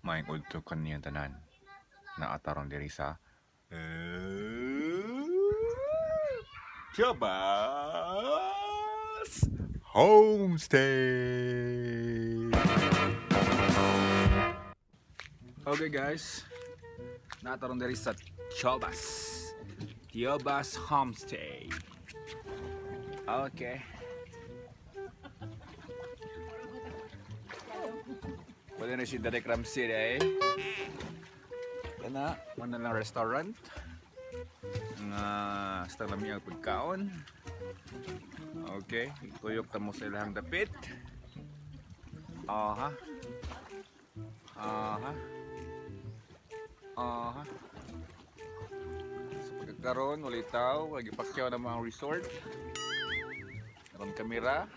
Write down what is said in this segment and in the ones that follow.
Maayong udto kaninyong tanan. Naa ta ron diri sa Tiobas Homestay. Okay guys, naa ta ron diri sa Tiobas. Tiobas Homestay. Okay. Pwede na si Derek Ramsey eh. Kana, mao na lang restaurant. Nga sa lami ang pagkaon. Okay, tuyok ta mo sa ilang dapit. Aha. Aha. Aha. Sa pagkakaroon, walay tao, lagi pakyaw na mga resort. Meron kamera.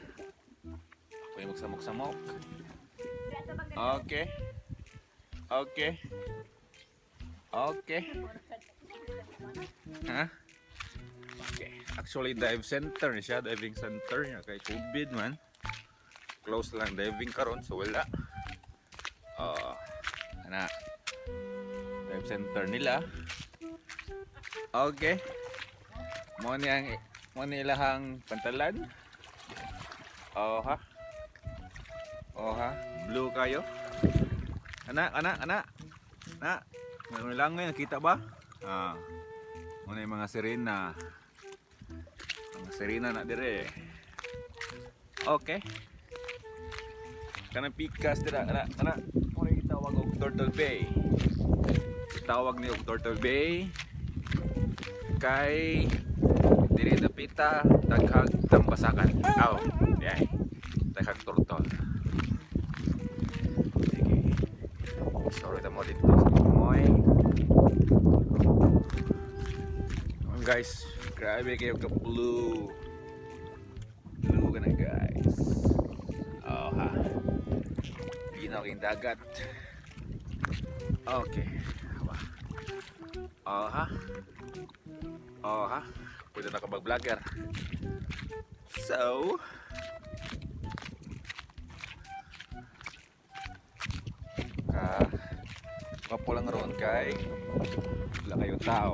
Pwede magsamok-samok. Okay. Okay. Okay. Ha? Okay. Actually, dive center ni siya. Diving center niya. Kay COVID man. Close lang diving karon so wala. Ana. Dive center nila. Okay. Mo ni ilahang pantalan. Oh ha. Oh ha. Blue kayo. Ana, ana, ana. Na. Meron lang ngayon, nakita ba? Ah. Mo na yung mga sirena. Mga sirena na dire. Okay. Kanang pikas dira, ana, ana. Mo na gitawag og Turtle Bay. Tawag ni og Turtle Bay kay diri dapita daghag tambasakan. Aw, diay. Daghag turtle. Sige. Sorry ta mo dito sa Moy. Oh, guys, grabe kayo ka blue. Blue ka na, guys. Oh ha. Ginaw kayong dagat. Okay. Aba. Oh ha. Oh ha. Pwede na ka mag-vlogger. So, ka kapo lang ron kay wala kayong tao.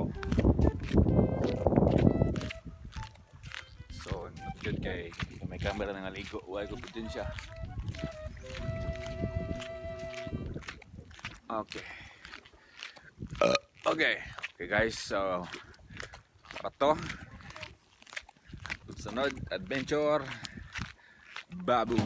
So, not good kay kung may camera na nga ligo, why ko din siya. Okay. Okay. Okay guys, so para to. Sunod, adventure. Babu.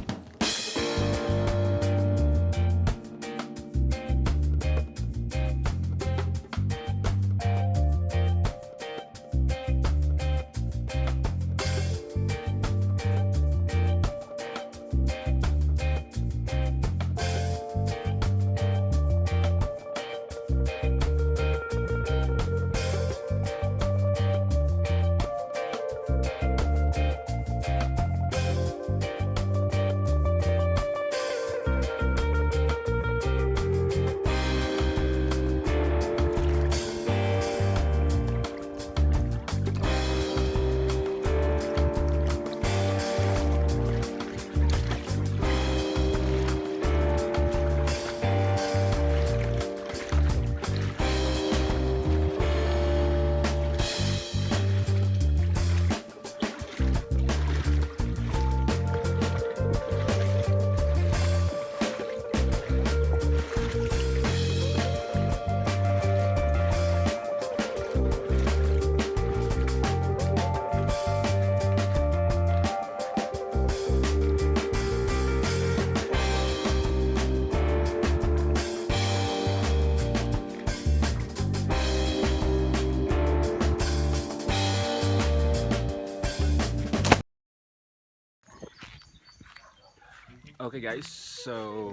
Okay guys, so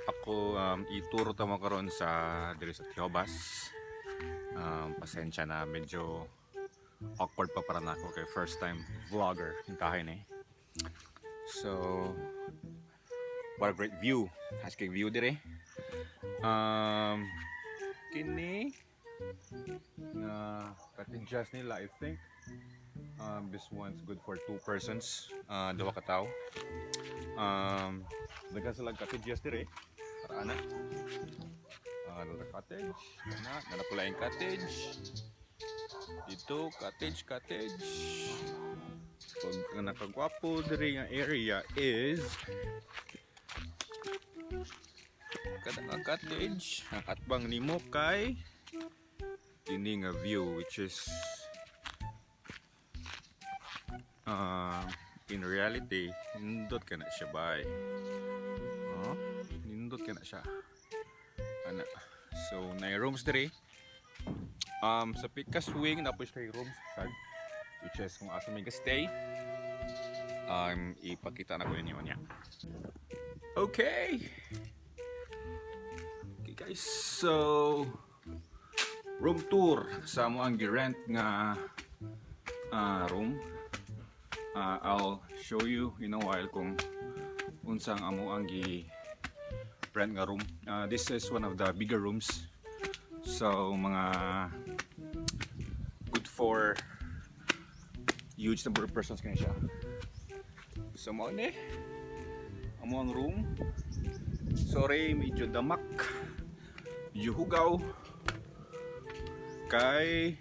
ako ituro ta mo karon sa diri sa Tiobas. Pasensya na, medyo awkward pa para nako kay first time vlogger hintahin eh. So what a great view. Has kay view dire. Kini nga cottages nila, I think. This one's good for two persons, duha ka tawo. Daghan sila cottages dire. Para ana. Another cottage. Ana, nana pula yung cottage. Dito, cottage, cottage. Pag ang nakagwapo diri nga area is kada nga cottage, ang atbang nimo kay kini nga view, which is in reality nindot ka na siya bay. Oh, nindot ka na siya ana. So na rooms diri sa pikas wing na siya rooms sad, which is kung asa may stay, ipakita na ko ninyo niya. Okay guys, so room tour sa amo ang gi-rent nga room. I'll show you in a while kung unsang amo ang gi rent nga room. This is one of the bigger rooms. So mga good for huge number of persons kaya siya. So mao ni amo ang room. Sorry, medyo damak. Medyo hugaw. Kay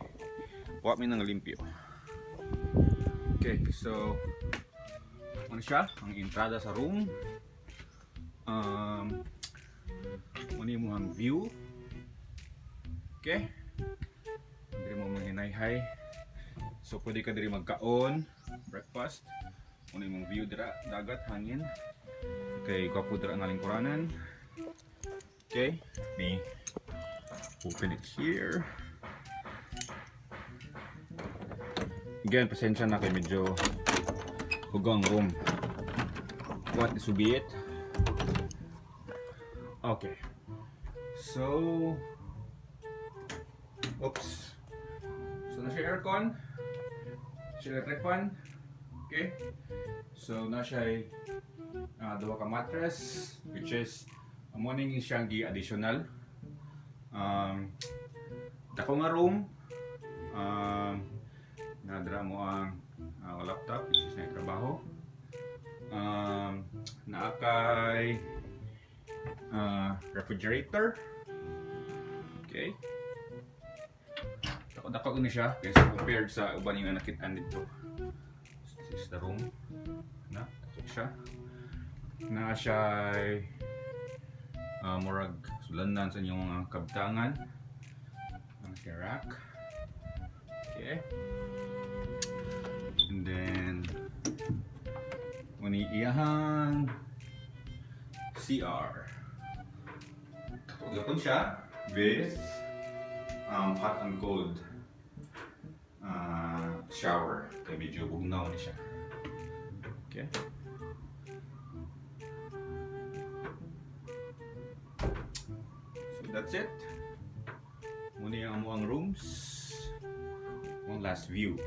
wa mi nang limpyo. Okay, so ano siya? Ang entrada sa room. Ano yung ang view. Okay. Diri mo manghinayhay. So pwede ka diri magkaon, breakfast. Ano yung view dira, dagat, hangin. Okay, gwapo dira ang lingkuranan. Okay, me open it here. Again, pasensya na kay medyo hugaw ang room. What is be it? Okay. So, oops. So, na siya aircon. Siya electric fan. Okay. So, na siya duha ka mattress, which is amo ning siyang gi additional. Dako nga room. Nadra mo ang laptop, which is na trabaho. Naa kay refrigerator. Okay. Dako-dako ni siya kaysa compared sa uban nga nakitaan dito. This is the room. Na, dako siya. Na siya murag sulanan sa inyong mga kabtangan. Ang rack. Okay. And then muni iyahang CR. Gapon siya with hot and cold shower. Kaya medyo bugnaw ni siya. Okay. So that's it. Muna yung among rooms. One last view.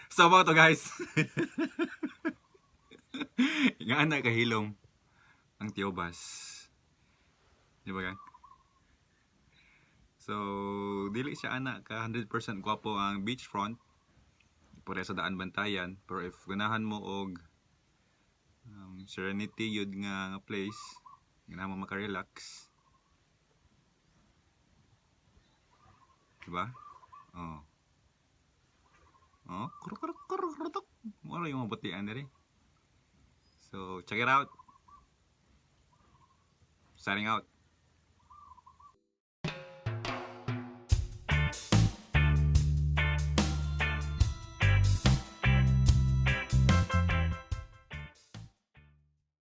So mao to, guys. Nga ana kahilom ang Tayabas. Di ba, gang? So, dili siya ana ka 100% gwapo ang beachfront. Pure sa daan bantayan, pero if ganahan mo og serenity yun nga place, ganahan mo maka-relax. Diba? Oh. Oh, kruk kruk kruk kruk. Wala yung mabutian diri. So, check it out. Signing out.